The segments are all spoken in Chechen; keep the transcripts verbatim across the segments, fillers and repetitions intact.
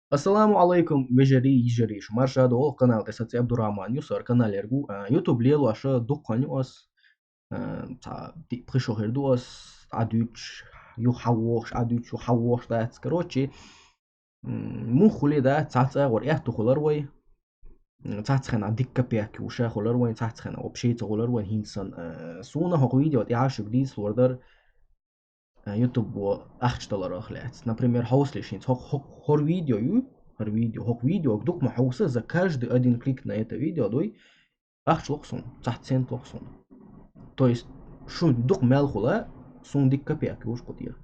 Ассаламу Ӏалайкум, вежарий, йижарий, шу марша догӀу, канал тӀа саци Абдурахман ю, сар канал яргу, а, YouTube лелоша дукха хан ю ас, а, ца ди пхи шо хир ду ас, а дуч, ю хаввохш, а дуч, ю хаввохш дац. Короче, м, мух хули да, цац агӀор эхту хулар вай. М, цац хена дик копейки уша хулар вай, цац хена вообще ца хулар вай, хинсан, а, суна хох видео тӀяшук дийс лордар, а, YouTube во ахча таларах лец. Например, ховслиш хинц хох, хох, хор видео ю, хор видео, хох видео, дук ма ховса, за каждый один клик на это видео, дой, ахча лох сун, цац цент лох сун. То есть, шу дук мел хула, сун дик копейки уш кутир.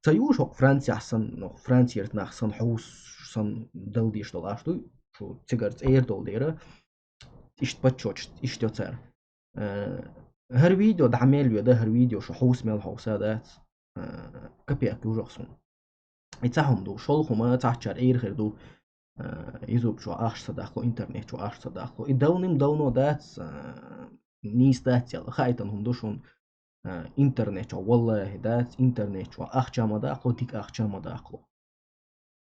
Ца юш хох Франция сан, ну, Франция нах сан, ховс сан, дал диш дол ашту, шу цигар цер дол дера, ишт паччоч, ишт ё цар. Э, хар видео да мел ю да, хар видео шу ховс мел ховса дац, э, копейки уж ах сун. И ца хум ду, шол хума, цачар эйр хир ду, а, изуб чу ахш са дахло, интернет чу ахш са дахло. И давным-давно дац, а, нийс дац яла, хайтан хум ду шун, а, интернет чу, валлахи, дац, интернет чу ахча ма дахло, дик ахча ма дахло.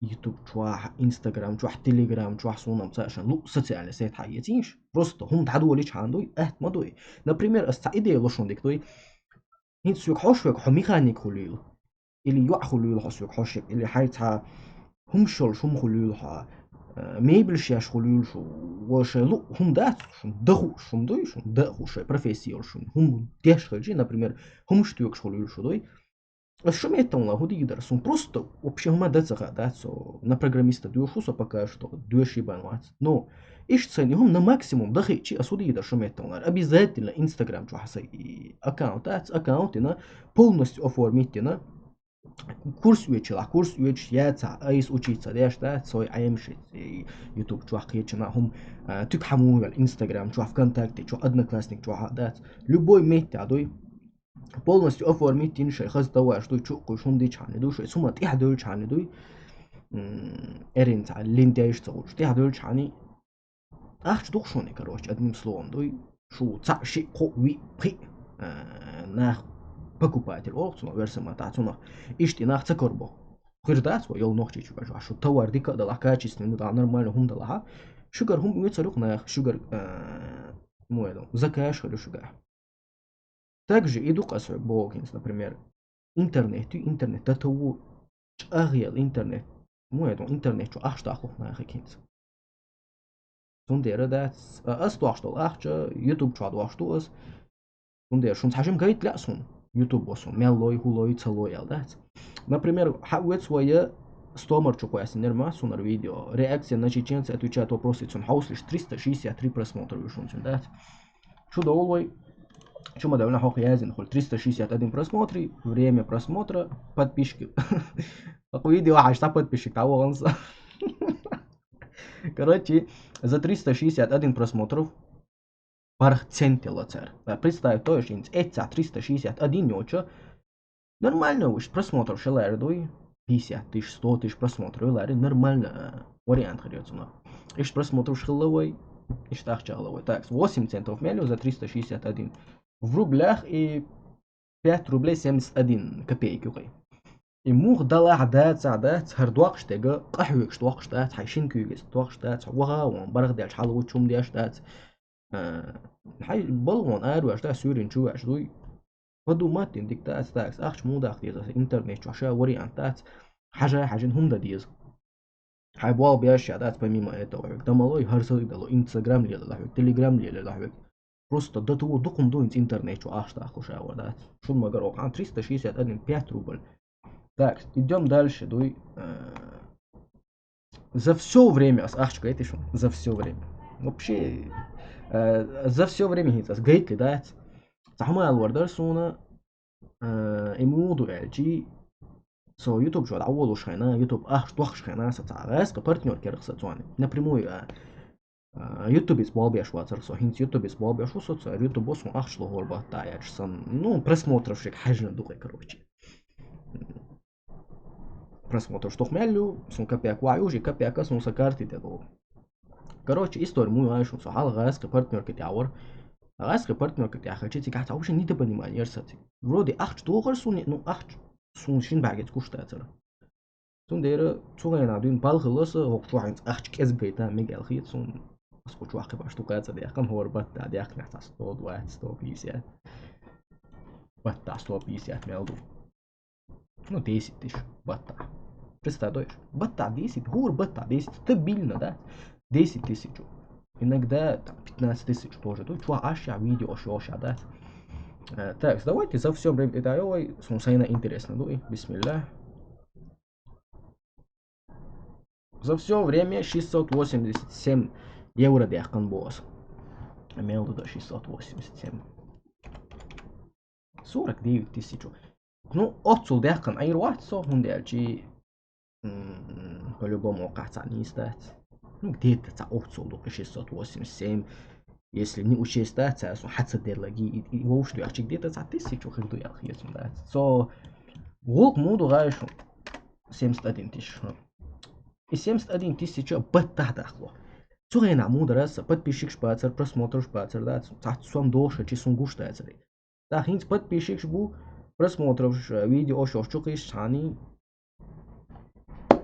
YouTube чу, Instagram чу, Telegram чу, сунам цашан, лу, социальный сеть хай ецинш. Просто хум тадули чандуй, эт мадуй. Например, ас ца идея лошун дик дуй. Хин сук хош век, хо механик хулил. Или юа хулил хо сук хошек, или хай ца хум шол шум хулил хо, э, мебель шеш хулил шу, воше лу хум дац, шум даху шум дуй, шум даху шой профессия шум. Хум деш хылжи, например, хум штук хулил шу дуй. Ас шум это ла худи идар, сум просто вообще хума дац ага дац, со на программиста душу со пока что, душ ибан вац. Но ишт цен хум на максимум дахи чи ас худи идар шум это ла. Обязательно Instagram чу хаса и аккаунт дац, аккаунт ина полностью оформить ина. Курс уечила, курс уеч яца, айс учиться деш дац, сой аемши, и YouTube чу хачина хум, а, тук хамугал, Instagram чу, ВКонтакте чу, Одноклассник чу ха дац. Любой метте адуй. Полностью оформить тин шай хаз таваш дуй, чу куй шум ди чани дуй, шай сума тих дөл чани дуй. М, эрин ца линдяйш ца гуш, тих дөл чани. Ахч дух шуни, короче, одним словом, дуй. Шу ца ши ко ви пхи, э, нах покупатель ох, цуна версия ма та цуна. Ишти нах ца корбо. Хир дац, во, йол нохчи чу кажу, а шу товар дика дала, качественный дала, нормально хум дала, ха. Шугар хум уе царук нах, шугар, э, муэдо, закаш хали шуга. Также иду къасхьу богинс, например, интернет, интернет, да то чагъел интернет. Ну, это интернет, чу ахча дахлух нахи кинц. Сундера дац, а, ас дуахштол ахча, YouTube чу дуахшту ас. Сундера шун цхьажим гайт ля сун, YouTube бо сун, мел лой, ху лой, ца лой ал дац. Например, ха уэц вая стомар чу къуясин нерма, сунар видео. Реакция на чеченца отвечает вопросы цун хаус лишь триста шестьдесят три просмотра вышун цун дац. Чу долой, чу модельно хох язин, холь триста шестьдесят один просмотр, время просмотра, подписчики. Ах видео аж та подписчик, та вогонса. Короче, за триста шестьдесят один просмотров парх центила цар. Да, представь, то есть, эца триста шестьдесят один нёча, нормально уж просмотров шелар дуй. Пятьдесят тысяч, сто тысяч просмотров лари, нормально, э, вариант хрёцуна. Иш просмотров шхыловой, иш тахчаловой. Так, восемь центов мелю за триста шестьдесят один. В рублях и пять рублей семьдесят один копейки угай. И мух далах даца дац, хар дуахш тега, къахвекш дуахш дац, хай шин кюгес дуахш дац, ваха вон, барах дяч, халу чум дяш дац. Э, хай балгон арваш да, сюрин чуваш дуй. Подумать дин дик дац, дац, ахч мудах деза, интернет чу ша вариант дац. Хажа хажин хум да деза. Хай буал бяш дац, помимо этого, хьук. Да малой, хар сой дало, Instagram лела, хьук, Telegram лела, хьук. Просто да ту дукум дуинц интернет чу ахч дахлу ша ва дац. Шун магар окъан триста шестьдесят один пять рубль. Так, идём дальше, дуй. Э, за всё время, ас ахч гайт ишун, за всё время. Вообще, э, за всё время хинц, ас гайт ли дац. Цахма алвар дар суна, э, имуду элчи, со YouTube чу да аволуш хайна, YouTube ахч дуахш хайна, са цагас, ка партнёр керх са цуани. Напрямую, э, А, YouTube-ис болбеш вацар со, хинц YouTube-ис болбеш ву со, цар YouTube-о сун ахч лугьор батта яч сан. Ну, просмотров шек хажна дукъе, короче. Просмотров штох меллю, сун копейка вай, уже копейка сун са карты те дол. Короче, история муй ай шун со, хал гайски партнёрка тявар. Гайски партнёрка тя хачи, ци кахта вообще недопонимание, ерсати. Вроде ахч дохар суни, ну, ахч сун шин багец кушта цара. Цундела цу гӀайна дуьйна балхалла аса, хӀокху чохь хӀинца ахча кӀезиг гайта мега аьлла хета суна. Аса кху чохь кхин баш тукха а ца даьккхина, хӀора батта даьккхина цхьа сто, двадцать, сто пятьдесят. Батта сто пятьдесят мел ду. Ну, десять тысяч батта. Представь, то есть, батта десять, хӀора батта десять, стабильно, да? Десять тысяч. Иногда там пятнадцать тысяч тоже. Тут чё, аш я видео, аш я, да? Э, так, давайте за всё время это, ой, сун сайна интересно, ну и бисмилля. За всё время шестьсот восемьдесят семь евро даьккхина бу аса. Мел ду шестьсот восемьдесят семь. Сорок девять тысяч. Ну, оццул даьккхина Ӏийр вац со, хӀунда аьлча, м, по-любому кхаца нийса дац. Ну, где-то цхьа оццул ду шестьсот восемьдесят семь. Если не учесть, да, цхьа со хьаца деллаги, и, и вовш дуьхьа чиг где-то цхьа тысячу хир ду ял хецун дац. Со гӀуллакх муду гӀайшу семьдесят один тысяч. И семьдесят один тысяча баттахь дахло. Цу гӀайна мудараса подписчикаш бацар, просмотраш бацар, да, цхьа сом дохуш чи сун гуш дацари. Та хӀинца подписчикаш бу, просмотраш, э, видео шош чу кхиш цхьаний.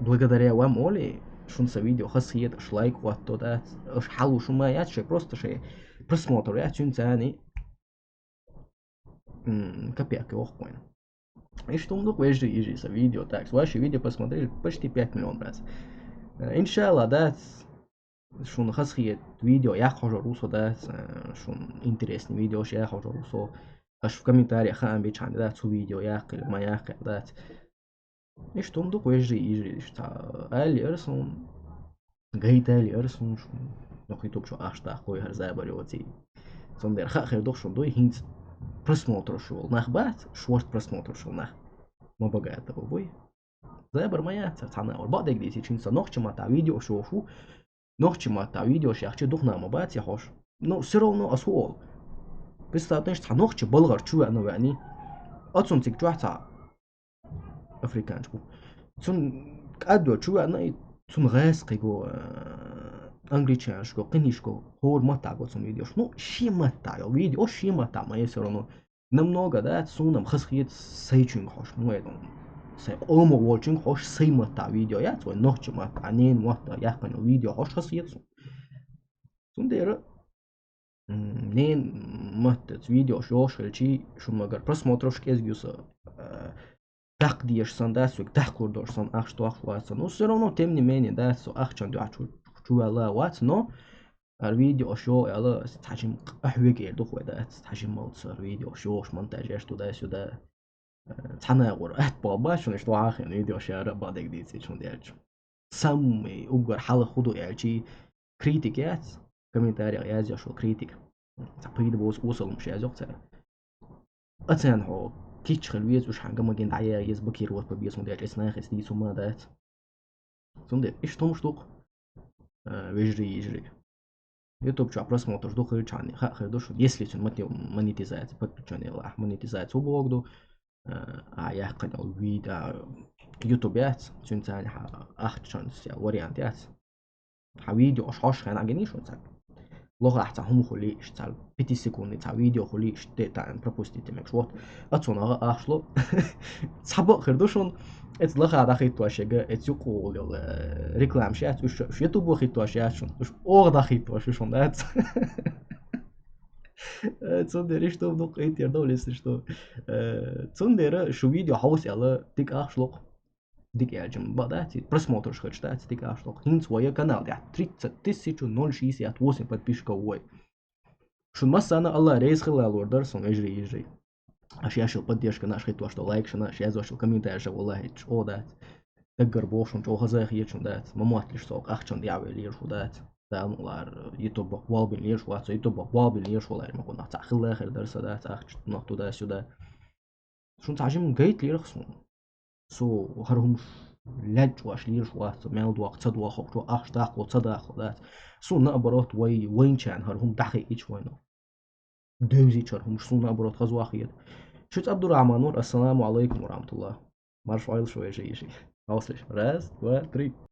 Благодаря вам, Оли, шун са видео хас хета, аш лайк хӀотто дац, аш хьалу шу ма яц, шай просто шай просмотр яц, цуьнца ани, м, копейка вохкойна. Иштта хӀума ду-кх, вежарий, йижарий, са видео. Так, ваши видео посмотрели почти пять миллион раз. Э, иншалла, дац, шуна хазахета видео яккха хьожур ву со, дац, э, шуна интересный видеош яккха хьожур ву со. Аш в комментариях хаам бичхьана, дац, цу видео яккхийла, ма яккхийла, дац. Иштта хӀума ду-кх, вежарий, йижарий, иштта али ара суна, гайта али ара суна, шуна. Нох ютуб чу ахча даккхой хӀара забар йоций. Цундела хаа хир ду-кх шуна дуй, хӀинца просмотраш йолу нах бац, шорта просмотраш йолу нах. Ма багатого буй. Забар ма яц цхьана а вара. Бакъдерг дийцича, хӀинца нохча матта видеош йохуш ву. Нохча матта видеош яхча духна ма бац я хьош. Ну, всё равно ас хӀу олу. Представь, цхьа нохча балгӀар чу веана веаний. Оцунна цига чохь цхьа африканча бу. Цунна кӀаддо чу веана и цунна гӀаьс кхиго, э, англичанашко, кхинишко, хӀора матта го цунна видеош. Ну, шен матта йолу видео, шен матта ма е всё равно. Намного, да, суна-м хазахета сайчуьнга хьош, ну, это, сай къомо волчуьнга хьош, сай матта видео яц, вай нохча матта, ненан матта яьккхина видео хьош хазахета суна. Цундела, м, ненан маттаца видеош йолуш хилчий, шун магар просмотраш кӀезиг ю сан, э, даккха дезаш сан, да, соьга даккхалур долуш сан, ахча дохуш вац сан. Ну, всё равно, тем не менее, да, со ахчан дуьхьа чу, чу ваьлла вац, но ара видеош йо аьлла, цхьа жим къахьоьгу эр ду-кх вай, да, цхьа жиммалца ара видеош йохуш, монтаж еш туда-сюда. Э, цхьана а гӀур атта боху бац шуна, иштта вахахина видеош яра а бакъдерг дийцича, хӀунда аьлча. Самый уггар хьалха хӀу ду аьлчий, критик яц, комментариях язъеш йолу критик. Цхьа пайда боцу осаллаш язйо-кх цара. Ацарна хьо кийча хила веза, уьш хьан гамагина дӀаяха еза, бакира вот побеза, хӀунда аьлча эцу нахаца дийца хӀума дац. Цундела иштта хӀумаш ду-кх, а, вежарий, йижарий. Ютуб чохь просмотраш ду хилчахьана, хаа хир ду шуна, если цуьнан мати-, монетизация, подключение лахь, монетизация хӀу боху ду, а, а, яьккхина йолу видео, а, Ютуб яц, цуьнан царна хьан ахчанца вариант яц. Хьан видеош хьош хенахь гиний шуна цхьа? Лохахь цхьа хӀума хуьлий, иштта цхьа пяти секундный цхьа видео хуьлий, иштта де таьӀна пропустить мегаш. Вот, ацунагӀа ахча ло. Цхьа бакъ хир ду шуна, эца лаха дӀахӀиттош яга, эца юккъехула йолу, э, рекламаш яц, уьш, уьш ютубо хӀиттош яц шуна, уьш оха дӀахӀиттош ю шуна, дац? Э, цундела иштта ду-кх, къинтӀера довла, если что. Э, цундела шу видео хьовса аьлла, дика ахча ло-кх. Дика аьлча, ма бакъ дац, и просмотраш хилча дац, дика ахча ло-кх. ХӀинца вай канал тӀехь тридцать тысяча ноль шестьдесят восемь подписчиков вай. Шун массарна Алла реза хила лур дара сан, вежарий, йижарий. Аша еш йолу поддержкана, аша хӀиттош долу лайкашна, аша язъеш йолу комментарийша, валлахӀи, чӀогӀа дац. Даггара боху шуна, чӀогӀа хаза хеташ дац. Ма мотталаш со ахчана дӀа а ваьлла лераш ву дац. Дала мукъ лахь, ютубах болх бина лераш вац, ютубах болх бина лераш валахь, ма гунах цхьа хилла хир дара сан, дац ахча, нах туда-сюда. Шуна цхьа жимма гайта лерах суна. Со хӀара хӀумаш лаьтташ лераш вац, мел доккху, ца доккху, чо ахча даккхало, ца даккхало дац. Суна наоборот, вай, вайначарна хӀара хӀума дӀахиъча вайна. Девзичара хӀумаш суна наоборот хаза вахийта. Шуьца Абдурахман вара, ассаламу алайкум ва рахматуллах. Марша Ӏойла шу, вежарий, йижарий. Хьовсалаш. Раз, два, три.